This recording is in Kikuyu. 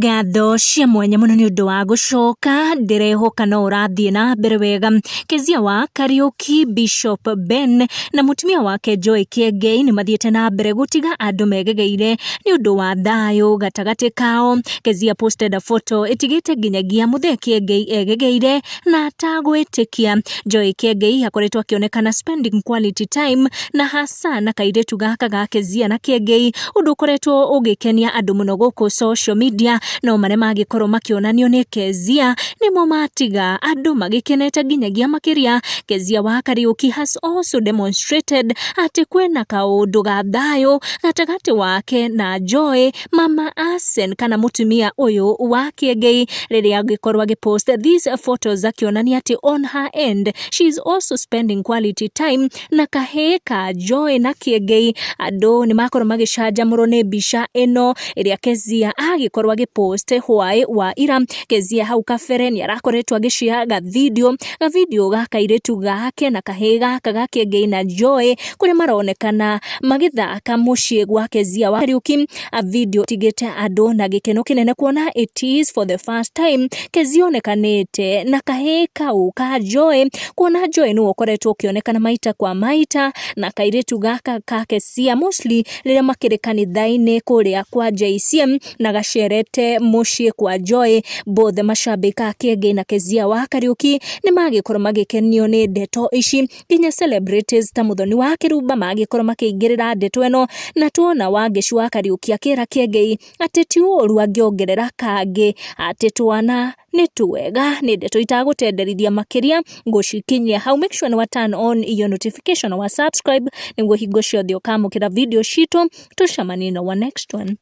Ngatho cia mwanya mũno nĩ ũndũ wa gũcoka, ndĩrehoka no ũrathiĩ na mbere wega. Kezia wa Kariũki, Bishop Ben na mũtumia wake Joy Kĩengei nĩ mathiĩte na mbere gũtiga andũ megegeire nĩ ũndũ wa thayũ gatagatĩ kao. Kezia posted a photo ĩtigĩte nginyagia Mũthee Kĩengei egegeire na atagwĩtĩkia. Joy Kĩengei akoretwo akĩonekana spending quality time na hasa na kairĩtu gaka ga Kezia na Kĩengei, ũndũ ũkoretwo ũgĩkenia andũ mũno gũkũ social media, no marĩa magĩkorwo makĩonanio nĩ Kezia nĩmo matiga andũ magĩkenete nginyagia makĩria. Kezia wa Kariũki has also demonstrated atĩ kwĩna kaũndũ ga thayũ gatagatĩ wake na Joy Mama Asen kana mũtumia ũyũ wa Kĩengei, rĩrĩa angĩkorwo agĩpost these photos akĩonania atĩ on her end she is also spending quality time na kahĩĩ ka Joy na Kĩengei. Andũ nĩ makorwo magĩcanjamũrwo nĩ mbica ĩno ĩrĩa Kezia agĩkorwo agĩpost hwaĩ wa ira. Kezia hau kabere nĩ arakoretwo agĩshare ga video ga kairĩtu gake na kahĩĩ gaka ga Kĩengei na Joy, kũrĩa maronekana magĩthaka mũciĩ gwa Kezia wa Kariũki, a video tigĩte andũ na gĩkeno kĩnene kuona it is for the first time Kezia onekanĩte na kahĩĩ kau ka Joy, kuona Joy nĩwe ũkoretwo ũkĩonekana maita kwa maita na kairĩtu gaka ka Kezia, mostly rĩrĩa makĩrĩ kanitha-inĩ kũrĩa kwa JCM na gacerete mũciĩ kwa Joy. Both mashabiki a Kĩengei na Kezia wa Kariũki nĩ magĩkorwo magĩkenio nĩ ndeto ici, nginya celebrities ta Muthoni wa Kĩrumba magĩkorwo makĩingĩrĩra ndeto ĩno, na tuona Wangeci wa Kariũki akĩra Kĩengei atĩ ti ũru angĩongerera kangĩ, atĩ twana nĩ twega. Nĩ ndeto itagũtenderithia makĩria, ngũcikinyia hau. Make sure nĩ wa turn on your notification, wa subscribe, nĩguo hingo ciothe ũkamũkĩra video citũ. Tũcemanie na wa next one.